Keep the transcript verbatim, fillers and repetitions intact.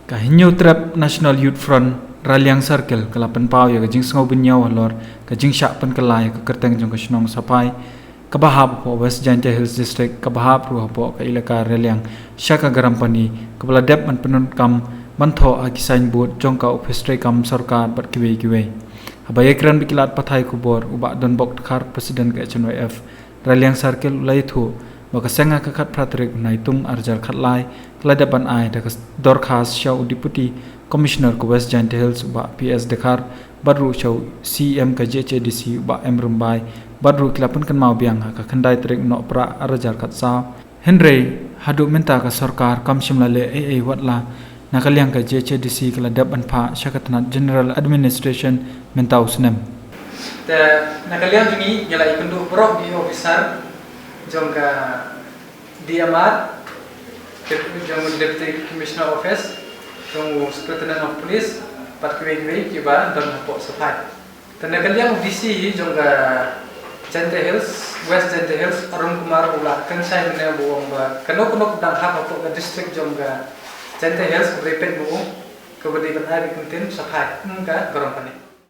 Ka Hynñiewtrep National Youth Front Raliang Circle ka la pynpaw ïa ka jingsngew bynñiaw halor ka jingshah pynkylla ïa ka kyrteng jong ka shnong Saphai kaba hap hapoh West Jaintia Hills District kaba hap ruh hapoh ka elaka Raliang sha ka Gram Pani kaba la dep ban pyndonkam ban thoh ha ki signboard jong ka ophis treikam sorkar bad kiwei kiwei. Haba ïakren bad ki lad pathai khubor u Bah Donbok Dkhar, President ka H N Y F Raliang Circle, u la ïathuh ba ka seng ha ka khatphra tarik u Naitung arhajar khatlai ka la dep ban ai da ka dorkhas sha u Deputy Commissioner ka West Jaintia Hills u Bah P S Dkhar bad ruh sha u C E M ka J H A D C u Bah M Rymbai bad ruh ki la pynkynmaw biang ha ka khyndai tarik u Nohprah arhajar khatsaw. Hynrei haduh mynta ka sorkar kam shym la leh ei ei wat la na ka liang ka J H A D C ka la dep ban phah sha ka tnat General Administration mynta u snem. Te na ka liang jong ngi ngi la ïakynduh baroh ki officer jong ka D M R, jong Deputy Commissioner Office, jong u Superintendent of Police bad kiwei kiwei kiba don hapoh Saphai. Te na ka liang D C hi jong ka Jaintia Hills, West Jaintia Hills, Arun Kumar, u la kynshai mynne ba u ong ba kano kano ka dang hap hapoh ka district jong ka Jaintia Hills kaba dei peit ba u, kaba dei ban ai beit kyntien Saphai, ym ka Gram Pani.